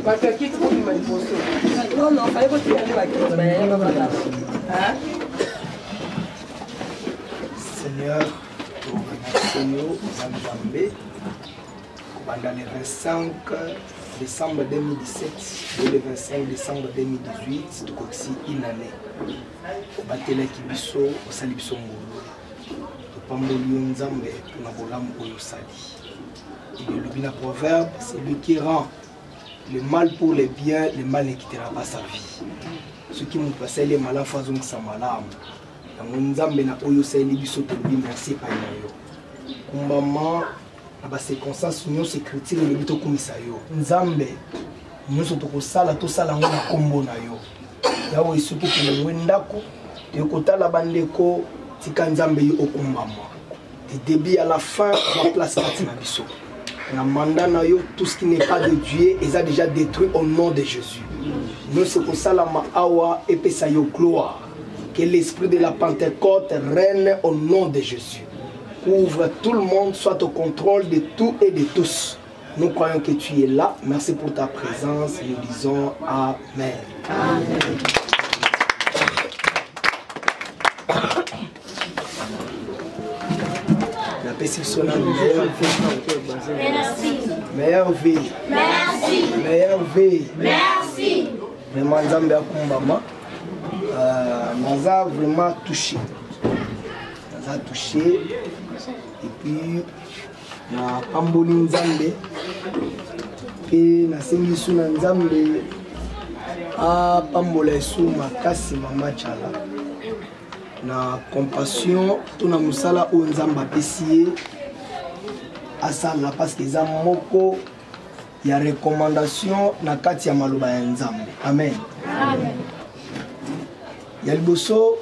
Bato ya kiti bobima liboso. Non, non, fallait botika nde bakiti bayaya bavanda. Seigneur, toremercie yo oza Nzambe kobanda le 25 décembre 2017 et le 25 décembre 2018 tokokisi une année obatelaki biso osali biso ngolu topamboli yo nzambe mpona bolamu oyo osali elobi na proverbe celui qui rend le mal pour le bien le mal ne quittera pas sa vie soki moto asali ye malamu fo azongisa malamu yango nzambe na oyo osaleli biso tolobi merci epai na yo kumbama na bacirconstance nyonso écriture elobi tokumisa yo nzambe nyonso tokosala tosala yango na nkombo na yo yawe soki tolongwe ndako toye kotala bandeko tika nzambe yo okumbama du début à la fin zwa place kati na biso na mandat na yo tout ce qui n'est pas de dieu eza déjà détruit au nom de jésus nyonso ekosalama awa epesa yo gloire que l'esprit de la pentecôte règne au nom de jésus couvre tout le monde soit au contrôle de tout et de tous nous croyons que tu es là merci pour ta présence nous disons amen, amen. napesi biso na meilleure vie meilleure vie meilleure vie vraiment nzambe akumbama euh, naza vraiment touché naza touché et puis napamboli nzambe mpe nasengi su na nzambe apambola esu makasi mama chala na compassion to na mosala oyo nzambe apesi ye asala parce que eza moko ya recommandation na kati ya maloba ya nzambe amen, amen. ya liboso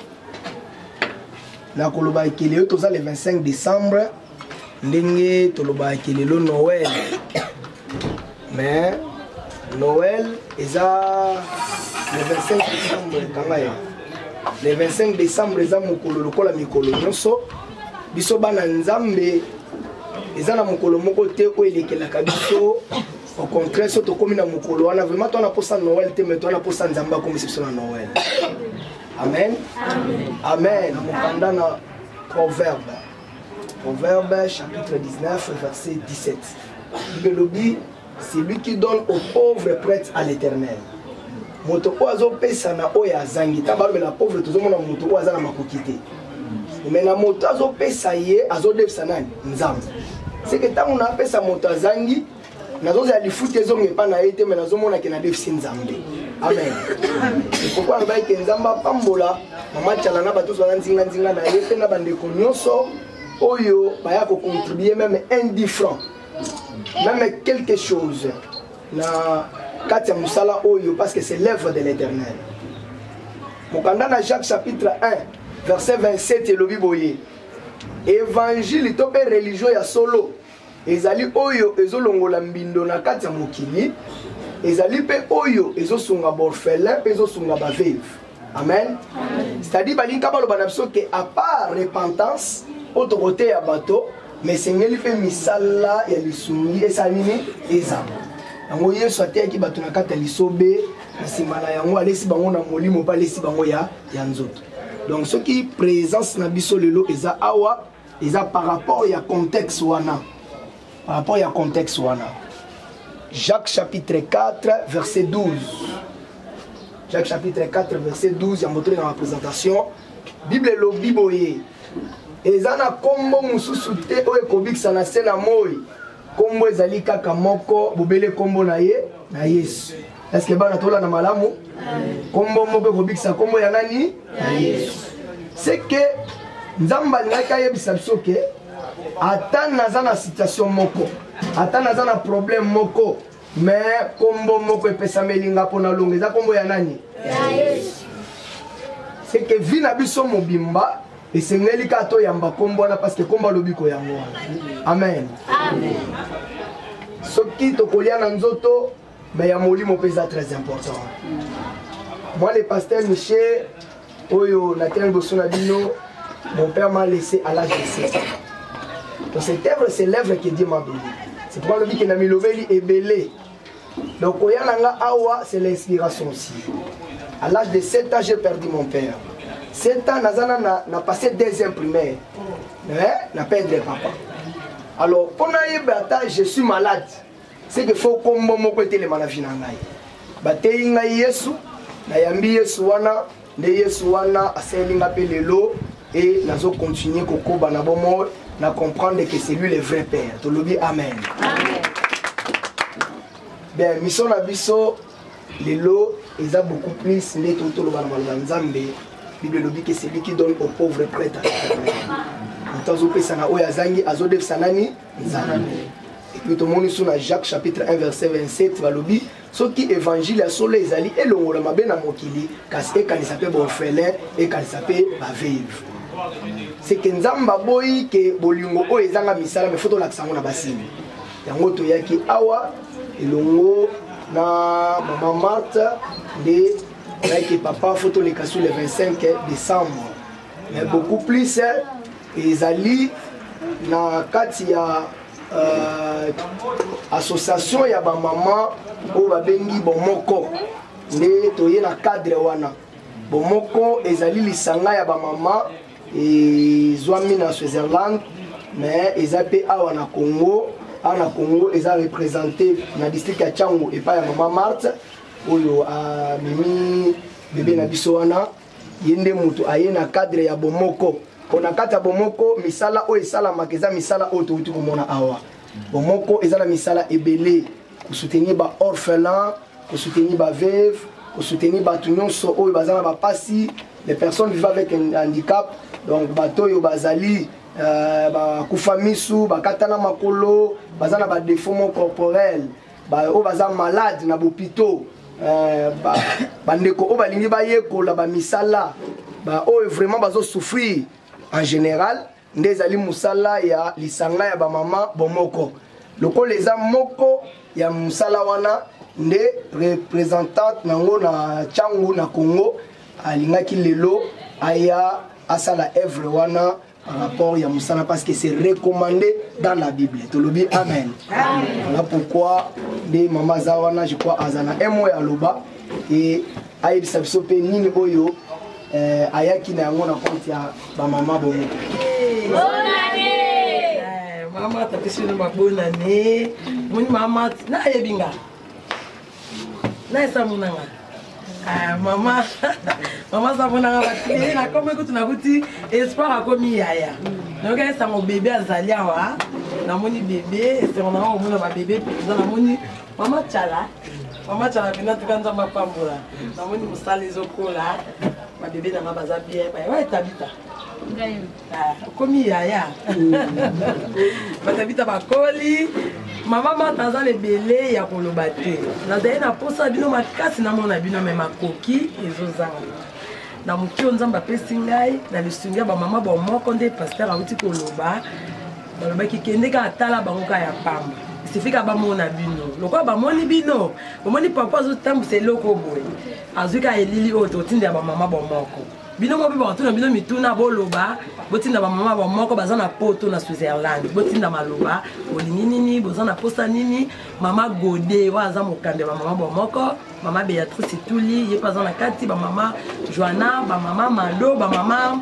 nakoloba eke lelo toza le 25 décembre ndenge tolobaka eke lelo noël mais noël eza le 25 décembre kanga ye le 25 décembre eza mokolo lokola mikolo nyonso biso bana nzambe eza na mokolo moko te oyo elekelaka biso au contraire so tokomi na mokolo wana vraiment towana mposa noël te mais towana mposa nzambe akomisi biso na noël amen amen na mokanda na proverbe proverbe chapitre 19 verset 17 bible elobi celui qui donne aux pauvres prête à l'éternel moto oyo azopesa na oyo azangi ntango balobela pauvre tozomona moto oyo aza na makoki te me na moto azopesa ye azodefisa nani nzambe seke ntango napesa moto azangi nazozela lifuti ezonga epa na ye te me nazomona ke nadefisi nzambe amen pourkoi alobaki ke nzambe apambola mama cala na bato nyonso baza nzinganzinga na ye mpe na bandeko nyonso oyo baya kocontribue meme un dix franc meme quelque chose na kati ya mosala oyo parce que c'est l'œuvre de l'éternel mokanda na jacques chapitre 1 verset 27 elobi boye évangile to mpe religion ya solo ezali oyo ezolongola mbindo na kati ya mokili ezali mpe oyo ezosunga baorphelin mpe ezosunga baveuve amen, amen. c'est-à-dire balingi ka baloba na biso ke à part repentance oyo tokoteya bato mais esengeli mpe misala ya lisungi esala nini ezala yango yesu ateyaki bato na kati ya lisobe na nsima na yango alesi bango na molimo mpe alesi bango ya, ya nzoto donc soki présence na biso lelo eza awa eza par rapport ya contexte wana par rapport ya contexte wana jacques chapitre 4 verset 12 jacques chapitre 4 verset 12 ya moto na présentation bible elobi boye eza na nkombo mosusu te oyo ekobikisa na se na moi nkombo ezali kaka moko bobele nkombo na ye na yesu eske bana tolanda malamu nkombo moko ekobikisa nkombo ya nani ya yesu seke nzambe alingaki ayebisa biso ke ata naza na situation moko ata naza na problème moko me nkombo moko epesameli nga mpo nalonga eza nkombo ya nani? C'est que vie na biso mobimba esengeli kaka toyamba nkombo wana parce que nkombo alobi koyango wana. Amen. Amen. Soki tokolia na nzoto mais ya molimo mpe eza très important. Moi le pasteur Michel oyo natelemi liboso na bino, mon père m'a laissé à l'âge de 7 ans. Donc cette œuvre, c'est l'œuvre que Dieu m'a donnée. C'est pourquoi lobi ke na milobeli ebele. Donc koya na nga awa, c'est l'inspiration aussi. À l'âge de 7 ans, j'ai perdu mon père. 7 ans, naza na, na passé deuxième primaire. Mais na perdre papa. Alors, mpo nayeba ata je suis malade, c'est que faut kombo moko etelema na vie na ngai. Bateyi ngai Yesu, nayambi Yesu wana, nde Yesu wana asaleli nga mpe lelo et nazo continuer kokoba na bomoi na comprendre que c'est lui le vrai père. Tolobi amen. Amen. Bien, mission na biso lelo eza beaucoup plus nde totoloba na maloba Nzambe. Bible elobi que celui qui donne aux pauvres prête à l'éternel. Moto azopesa na oyo azangi azodefisa nani? Nzambe. Et puis tomoni so na Jacques chapitre 1 verset 27 balobi soki évangile ya solo ezali elongola mabe na mokili kasi ekanisa mpe baorphelin ekanisa mpe baveuve. C'est que Nzambe aboyi ke bolingo oyo ezanga misala mais faut tolakisa yango na basini. Yango toyaki awa elongo na mama Marthe nde oyaki papa faut toleka sur le 25 décembre. Mais beaucoup plus ezali na kati ya association ya bamama oyo babengi bomoko nde toye na cadre wana. Bomoko ezali lisanga ya bamama ezwami na Switzerland mais eza pe awa na Congo. Awa na Congo eza représenté na district ya Tshangu epai ya mama Marthe oyo amemi bebe na biso wana. Ye nde moto aye na cadre ya bomoko. Mpo na kati ya bomoko misala oyo esalamaka eza misala oyo touti komona awa. Bomoko eza na misala ebele, kosoutenir ba orphelins, kosoutenir ba veuves, kosoutenir bato nyonso oyo baza na bapasi, les personnes vivant avec un handicap, donc bato oyo bazali bakufa misu, bakatana makolo, baza na ba défaut mo corporel, oyo baza malade na bopito, bandeko oyo balingi bayekola ba misala, ba oyo vraiment bazo souffrir en général, nde ezali mosala ya lisanga ya bamama bomoko. Lokola eza moko ya mosala wana nde représentante nango na Tshangu na Congo alingaki lelo aya asala œuvre wana par rapport ya mosala parce que c'est recommandé dans la Bible. Tolobi amen. Amen. Voilà pourquoi nde mama aza wana, je crois aza na un mot ya loba et ayebisa biso pe nini oyo ayaki na yango na compte ya ba mama bomoko. Bonne année! Mama tapesi bino ba bonne année. Moni mama nayebi nga. Na esa monanga. Ah, mama mama sa monanga batili na komi kutu na kuti espoir akomi yaya. Donc esango bébé azali awa. Namoni bébé, esengo na komona ba bébé mpenza namoni mama Tshala. Mama Tshala mpenza tuka Nzambe apambola. Namoni mosala ezokola. Ba bébé na nga baza bien. Ba ouais Tabita. Ah, okomi yaya. Batabita bakoli. Mama Marthe aza na ebele ya koloba te. Nazali na posa bino makasi namona bino me makoki ezozanga. Na moki oyo Nzambe apesi ngai na lisungi ya bamama bomoko nde pasteur awuti koloba. Balobaki kende kaka tala bango kaka ya pamba. Esifika bamona bino. Lokola bamoni bino, bomoni papa azotambwisa eloko boye. Azwi kaka elili oyo totindela bamama bomoko. Bino moko mpe bakotuna bino mituna boloba, botinda bamama bomoko baza na poto na Switzerland. Botinda maloba, bolingi nini, boza na posa nini. Mama Gode oyo aza mokambi ya bamama bomoko, mama Beatrice Tuli ye mpe aza na kati, bamama Joanna, bamama Mado, bamama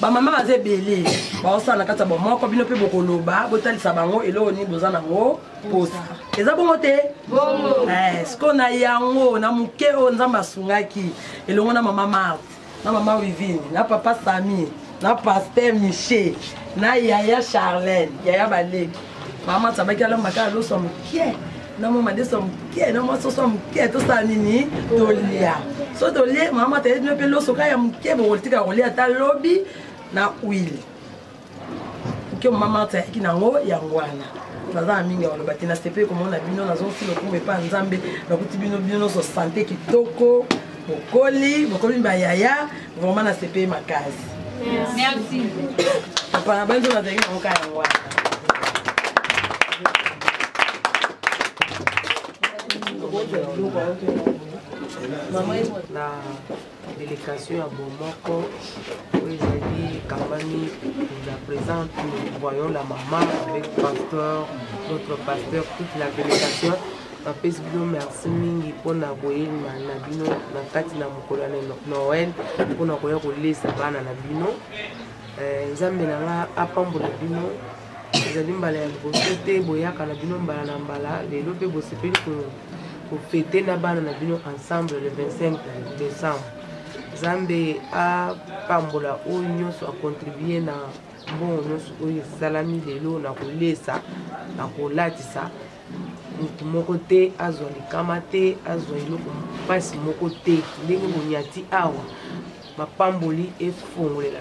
bamama baza ebele baosala na kati ya bomoko. Bino mpe bokoloba, botalisa bango eloko nini boza nango posa. Eza bongo te? Bongo. Siko na yango na moke oyo Nzambe asungaki elongo na mama Marthe, na mama Wivine, na papa Sami, na pasteur Michel, na yaya Charlène, yaya Baleki. Mama Marthe abaki alamba kaka loso ya moke, na mwa madeso ya moke, na mwa soso ya moke, tosala nini? Tolia. So tolie, mama Marthe ayebi mpe loso kaka ya moke, bokotika kolia ata lobi na huile. Moke mama Marthe ayaki nango yango wana. Naza na mingi ya koloba te, nasepeli komona bino, nazongisi lokumu epai ya Nzambe, nakuti bino bino nyonso sante kitoko, bokoli, bokomi bayaya, Vraiment nasepeli makasi. Merci. Papa na banzo nazalaki nango kaka yango wana. Na délégation ya bomoko oyo ezali ekambami la présente, nous voyons la maman avec pasteur, notre pasteur, toute la délégation. Napesi bino merci mingi mpona koyema na bino na kati na mokolo ya Noël mpona koya kolesa bana na bino. Nzambe na nga apambola bino. Ezali mbala ya liboso te boyaka na bino mbala na mbala, lelo mpe bosepeli kofete na bana na bino ensemble le 25 décembre. Nzambe apambola oyo nyonso akontribue na mbongo nyonso oyo esalami lelo na kolesa na kolatisa. Motu moko te azwa likama te, azwa eloko mpasi moko te. Ndenge bonyati awa, mapamboli efongolela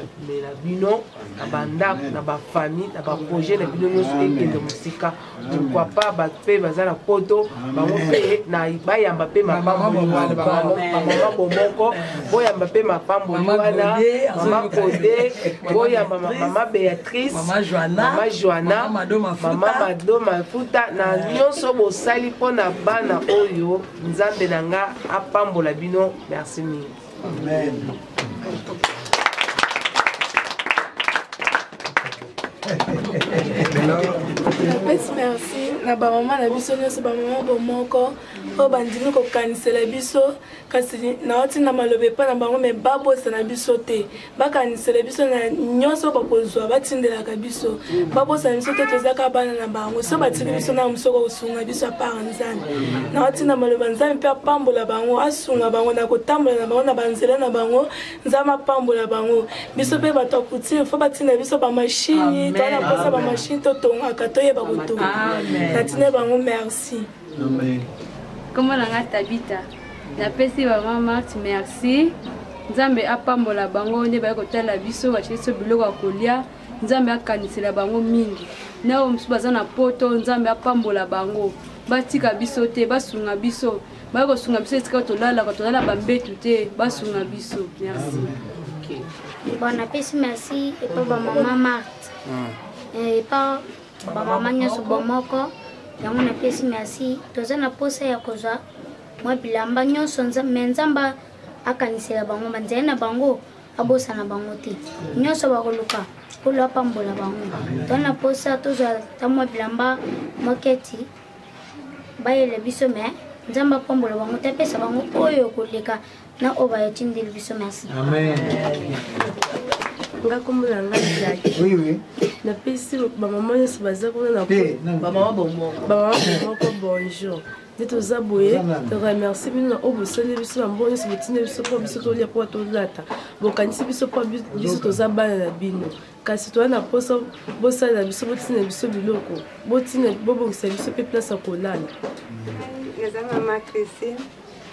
bino na bandako, na bafamille, na baprojet na bino nyonso ekende mosika. Pourquoi pas bato mpe baza na poto, bango mpe bayamba mpe mapamboli wana, bamama bomoko boyamba mpe mapamboli wana, mama Kode boyamba, mama Béatrice, mama Joanna, mama Mado Mafuta, na nyonso bosali mpona bana oyo. Nzambe na nga apambola bino. Merci mingi. Amen. Napesi merci na bamama na biso nyonso, bamama bomoko oyo bandimi kokanisela biso, kasi naotinda maloba epai na bango, me babosana biso te, bakanisela biso na nyonso bakozwa, batindelaka biso, babosana biso te, tozaka bana na bango. So batiki biso na mosoko kosunga biso apart Nzambe. Naotinda maloba, Nzambe mpe apambola bango, asunga bango na kotambola na bango na banzela na bango. Nzambe apambola bango. Biso mpe bato ya couture, fo batinda biso bamashini, toa na mposa bamashini, totongaka, toyeba kotonga. Natinda bango merci. Kombo na nga Tabita. Napesi mama Marthe merci. Nzambe apambola bango nde baye kotala biso, batie biso biloko ya kolia. Nzambe akanisela bango mingi. Na oyo mosusu baza na poto, Nzambe apambola bango. Batika biso te, basunga biso. Baye kosunga biso esika tolalaka, toza na bambetu te, basunga biso. Merci. Bon, napesi merci epa bamama Marthe, epa bamama nyonso bomoko yango napesi merci. Toza na posa ya kozwa mwa bilamba nyonso, me Nzambe akanisela bango banzela na bango, abosana bango te, nyonso bakoluka Nkolo apambola bango. Toza na posa tozwa ta mwa bilamba moketi bayela biso, me Nzambe apambola bango te, apesa bango oyo koleka na oyo bayotindeli biso. Merci. Amen. Nga kombo na ngai Jackie. Oui, oui. Napesi bamama nyonso baza kuna na bamama bomoko, bamama bomoko bonjour. Nde toza boye, toremercie bino na oyo bosali biso na mbongo nyonso botindi biso mpo biso tolia, mpo tolata. Bokanisi biso mpo biso toza bana na bino, kasi toza na mposa bosalela biso, botinda biso biloko, botinda, bobongisa biso mpe place ya kolala. Naza mama Christine,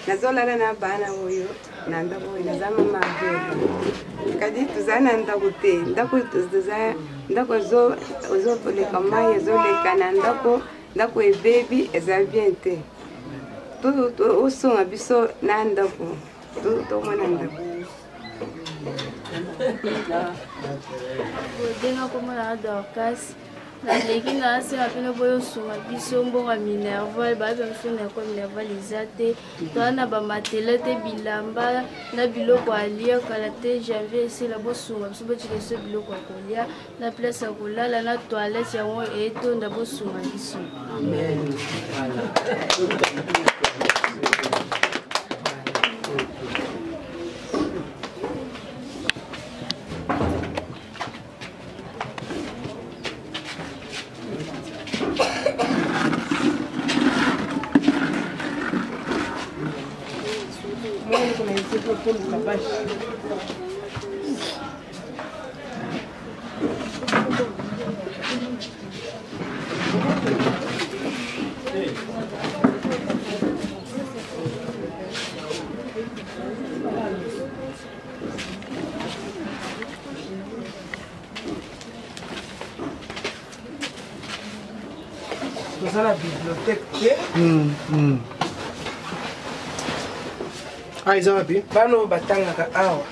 nazolala na bana oyo na ndako oyo. Naza mama Beba, kadi toza na ndako te. Ndako toza, ndako ezoleka, mai ezoleka na ndako, ndako ebebi, eza bien te. Osunga biso na ndako, tomona ndako. Bodenga komona Dorcas, naleki na asenga mpena boyo osunga biso mbongo ya minerval. Bayebi biso na ekole, minerval eza te, toza na bamatela te, bilamba na biloko ya lia. Kala te janvier esila, bosunga biso, botika biso biloko ya kolia na place ya kolala na toilette, yango etonda, bosunga biso. Amen. Toza na bibliothèque te. Ah, eza wapi? Bana oyo batangaka awa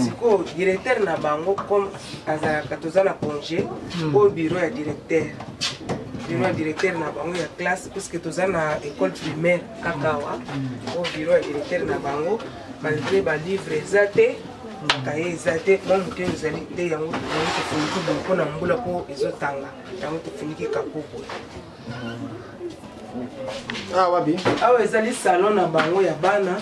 sikoyo directeur na bango comme azalaka, toza na congé, oyo bureau ya directeur, bureau ya directeur na bango ya classe, puisque toza na école primaire kaka awa. Oyo bureau ya directeur na bango. Malgré balivre eza te, kaye eza te, mwa moke ezali te, yango yango tofuniki boye mpo na mbula, mpo ezotanga, yango tofuniki kapo boye. Ah, wapi? Awa ezali salon na bango ya bana.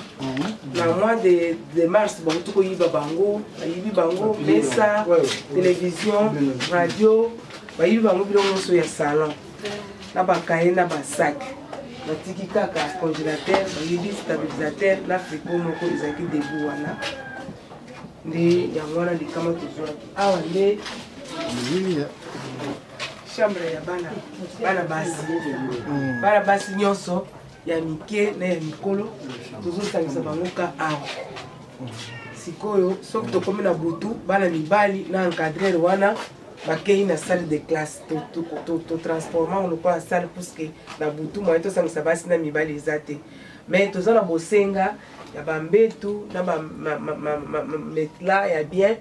Na mois de mars bauti koyiba bango, bayibi bango mesa, télévision, radio, bayibi bango biloko nyonso ya salon na bakaye na basak. Batiki kaka congélateur, bayibi stabilisateur na frigo moko ezalaki debout wana. Nde yango wana likama tozwaki awa. Nde chambre ya bana, bana basi, bana basi nyonso ya mike na ya mikolo, tozosangisa bango ka awa. Sikoyo soki tokomi na butu, bana mibali na encadreur wana bakei na salle de classe, totransforma lokola salle, puisque na butu moye tosangisa basi na mibali eza te. Mais toza na bosenga ya bambetu na bamatelas ya bien,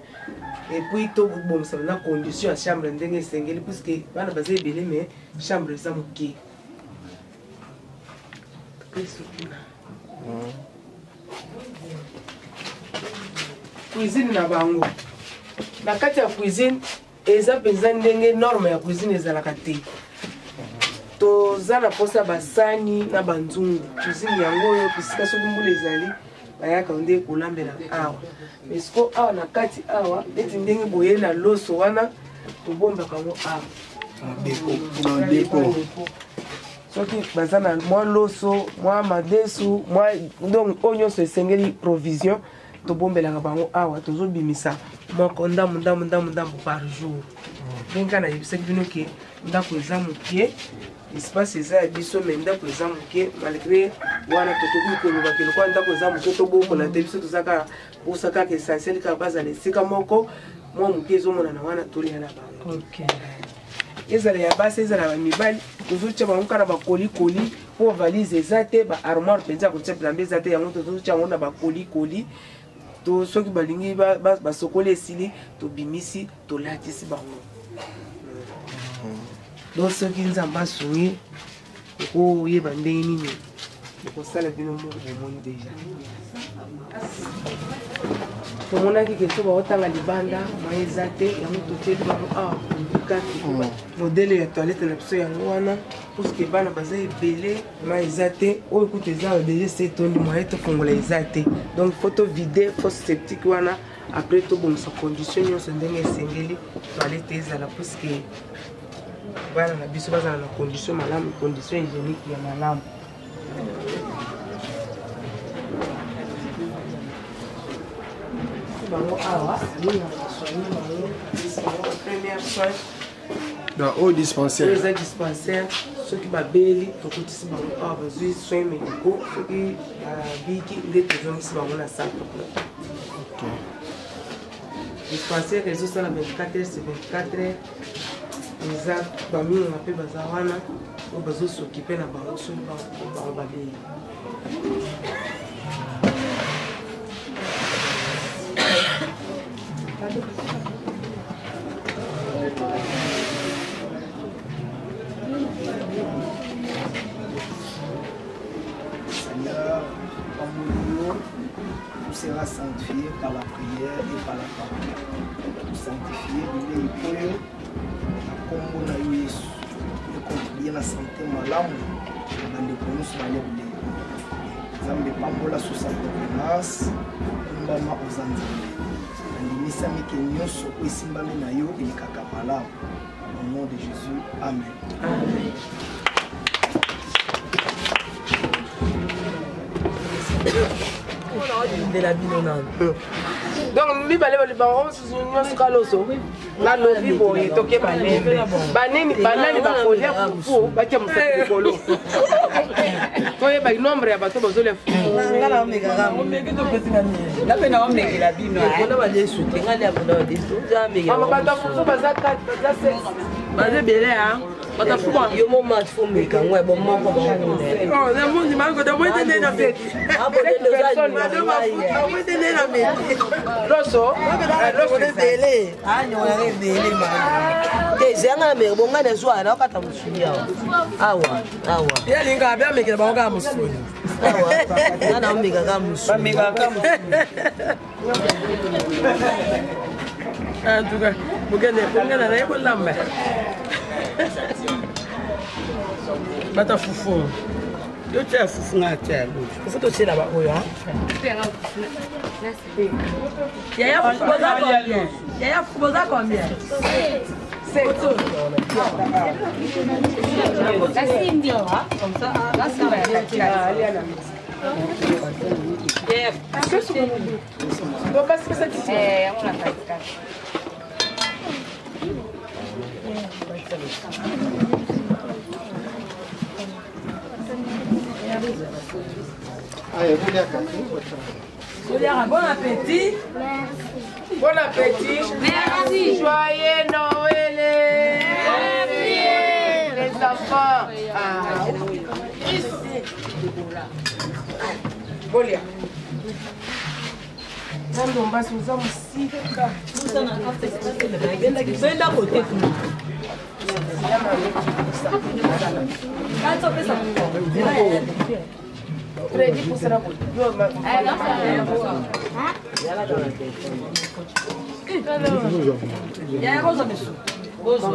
et puis tobongisa na condition ya chambre ndenge esengeli, puisque bana baza ebele mais chambre eza moke. Kuna cuisine na bango, na kati ya cuisine eza mpenza ndenge norme ya cuisine ezalaka te. Toza na mposa basani na banzungu. Cuisine yango oyo, bisika soki mbula ezali bayaka nde kolambela awa. Mais siko awa na kati awa, neti ndenge boye na loso wana, tobombaka yango awa. Dépôt. Soki baza na mwa loso, mwa madesu, mwa donc oyo nyonso esengeli provision, tobombelaka bango awa. Tozobimisa moko ndambu ndambu ndambu ndambu par jour. Ndenge kaka nayebisaki bino ke ndako eza moke, espace eza ya biso, mais ndako eza moke. Malgré wana, tokoki koloba ke lokola ndako eza moke, tobombola te. Biso toza kaka posa kaka essentiel, kaka bazala esika moko. Mwa moke ezomonana wana, tolia na bango, ezala ya basi, ezala ya mibali. Tozotia bango kaka na bakolikoli mpo valise eza te, baarmoire mpenza ya kotia bilamba eza te. Yango tozotia yango na bakolikoli. To soki balingi basokoli, esili, tobimisi, tolatisi bango. Donc soki Nzambe asungi, okoyeba ndenge nini okosala bino moko. Bomoni déjà, tomonaki ke so baotanga libanda, moyen eza te, yango totieli bango awa kaki modèle ya toilette na biso. Yango wana, puisque bana baza ebele, mai eza te. Oyo kutu eza déjà se etondi, moyen tofongola eza te. Donc faut tovide fosse septique wana, après tobongisa condition nyonso ndenge esengeli, toilette ezala, puisque bana na biso bazala na condition malamu, condition hygiénique ya malamu. Bango awa soigne bango, bango première soin. Donc oyo dispensaire? Oyo eza dispensaire. Soki babeli, tokotisi bango awa, bazwi soin médicaux. Soki babiki, nde tozongisi bango na centre. Dispensaire ezosala 24 heures sur 24 heures. Eza baminga mpe baza wana oyo bazosokipe na bango soki bango babeli. Seigneur, pambola yo, tout sera sanctifié par la prière et par la parole. Tout sanctifié bilei oyo na nkombo na yo Yesu, econtribue na santé malamu na bandeko nyonso balia bilei. Nzambe, pambola sous sa gouvernance. Kumbama, oza Nzambe. Nandimisami ke nyonso oyo esimbami na yo elekaka malamu. Au nom de Jésus, amen, amen. Ndela bino nano. Donc mibale bango mosusu nyonso ka loso nalobi boye, toke balembe banini, banani bakolia fufu, batia mosapi likolo, toyeba nombre ya bato bazolia fufu. Ngape na omekela bino. Mama, bato ya fufu baza 4, baza 6. Baza ebele a. Yo mo match fo meka ngo bo moko ba ngo. Oh, na mundi mango da moite nde na meki. Abo moite nde na meki. Loso, loso ebele. Ah nyonga ebele ma. Te zanga na meki bonga na zwa na okata musuni awa. Awa, awa. Ye linga abia meki na bango kaka musuni. Awa. Nga na omeka kaka musuni. Bameka kaka musuni. En tout cas, bokende bongana na ye bolamba. Bata fufu. Yo tia fufu nga tia loso. Fufu totiela ba oyo. Yaya fufu boza combien? Yaya fufu boza combien? Sept. Comme ça, Bon appétit. Bon appétit. Merci. Joyeux Noël. Merci. Les enfants. Ah. Ici. Bolia. Ndombasi oza mosika. Benda kote kuna. Fredi pusana boye. Yaya kozwa misu. Kozwa.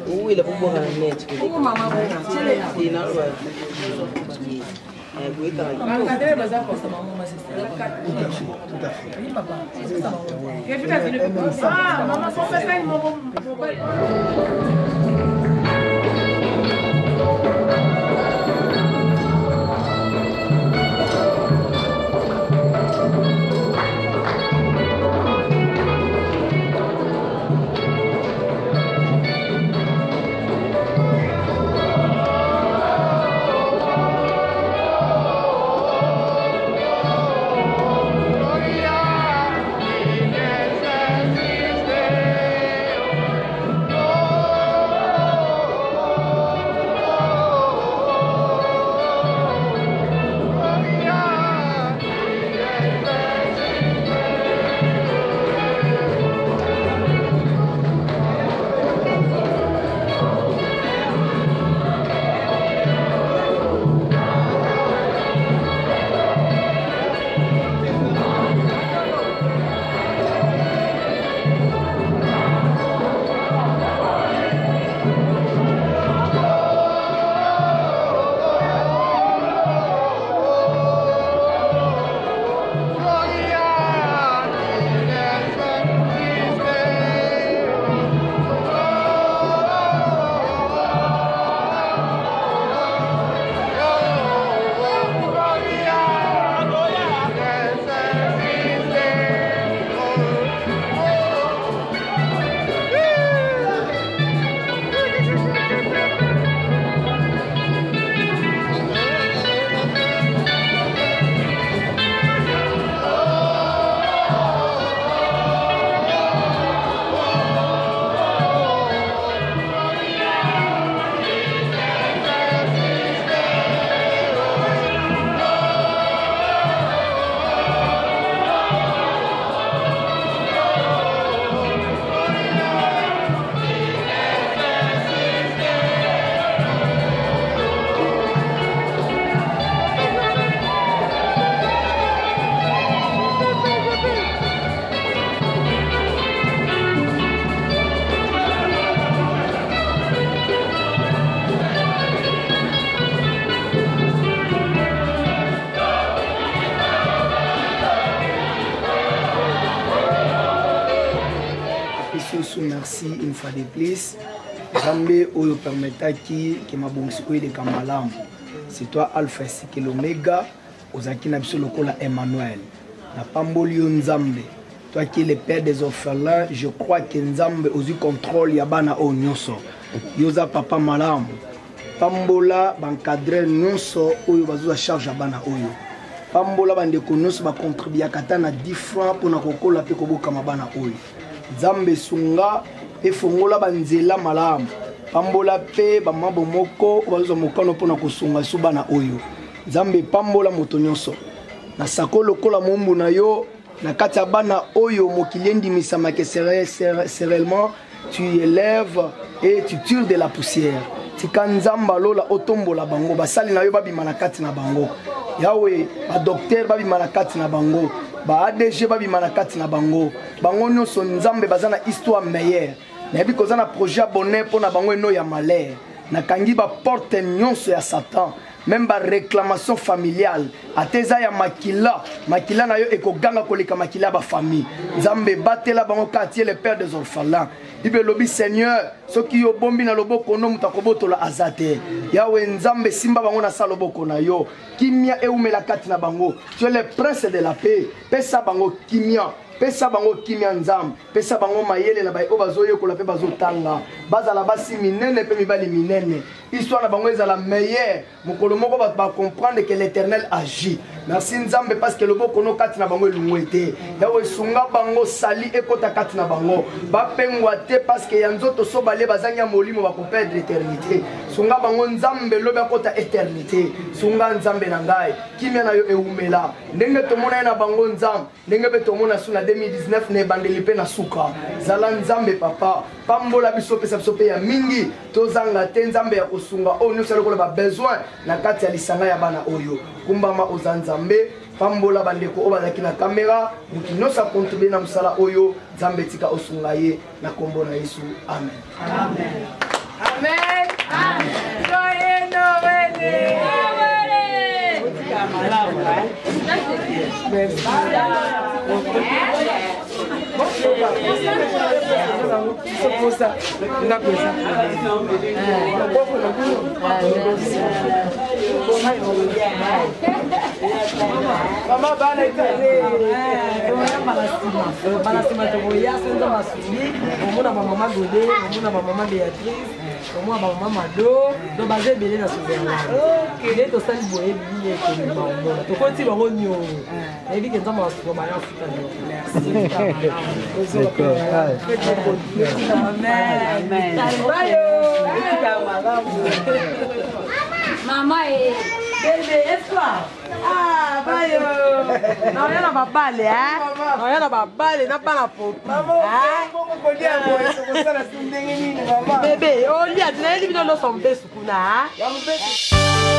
Uwile kubonga na net. Uku mama bonga. Chele. Tout à fait. Ah, maman, son papa, il m'a Merci une fois de plus. Nzambe oyo permetaki ke mabongisi oyo eleka malamu. C'est toi Alpha ainsi que l'Omega, ozalaki na biso lokola Emmanuel. Napamboli yo Nzambe. Toi qui es le père des orphelins, je crois que Nzambe ozwi contrôle ya bana oyo nyonso. Yo oza papa malamu. Pambola baencadre nyonso oyo bazozwa charge ya bana oyo. Pambola bandeko nyonso bacontribuaka ata na 10 francs mpona kokola mpe kobokama bana oyo. Nzambe sunga Mpe fongola banzela malamu. Pambola mpe bamama bomoko oyo bazozwa mokano mpo na kosunga su bana oyo. Nzambe, pambola moto nyonso. Nasako lokola mombu na yo na kati ya bana oyo mokili endimisamaka c'est réellement tu élèves et tu tires de la poussière. Tika Nzambe alola otombola bango, basali na yo babima na kati na bango. Yawe, badocteur babima na kati na bango, ba ADG babima na kati na bango. Bango nyonso Nzambe baza na histoire meilleure. Nayebi koza na projet ya bonheur mpo na bango eno ya malheur. Nakangi baporte nyonso ya Satan, même baréclamation familiale, ata eza ya makila, makila na yo ekoganga koleka makila ya bafamille. Nzambe, batela bango kaka tie le père des orphelins. Bible elobi, Seigneur, soki yo obombi na loboko no, moto akobotola aza te. Yawe Nzambe, simba bango na sa loboko na yo, kimia eumela kati na bango. Tu es le prince de la paix, pesa bango kimia, pesa bango kimia. Nzambe, pesa bango mayele na baye oyo bazoyekola mpe bazotanga, bazala basi minene mpe mibali minene, histoire na bango ezala meilleure. Mokolo moko bato bacomprendre que l'Éternel agit. Merci Nzambe, parce que loboko no kati na bango elungwe te. Yawe, esunga bango, sali ekota kati na bango, bapengwa te, parce que ya nzoto so balie, bazangi ya molimo, bakoperdre éternité. Sunga bango Nzambe, lobi akota éternité. Sunga Nzambe na ngai, kimia na yo eumela ndenge tomona ye na bango Nzambe, ndenge mpe tomona su na 2019 na ebandeli mpe na suka. Zala Nzambe papa, pambola biso, pesa biso mpe ya mingi, tozanga te. Nzambe ya kosunga oyo nyonso lokola babesoin na kati ya lisanga ya bana oyo. Kumbama, oza Nzambe. Pambola bandeko oyo bazalaki na kamera, motu nyonso akontribue na mosala oyo. Nzambe, tika osunga ye na nkombo na Yesu, amen. Amen. Amen. Joyeux Noël. Merci. Posa ndako eza loboko na bino. Mama, bana etale. Bana nsima tokoya so Nzambe asungi, omona bamama Gode, omona bamama Béatrice, omona bamama Mado. Donc baza ebele na Switzerland. Nde tosali boye bibili ekomema, omona tokoti bango niongo. Nayebi ke Nzambe asunga, baya futa niongo. Amen. Mama e. Bébé, espoir. Ah, bayo. Naoya na babale, hein? Naoya na babale, na bana popi. Bébé, olia, nayebi bino nyonso mobesu kuna, hein?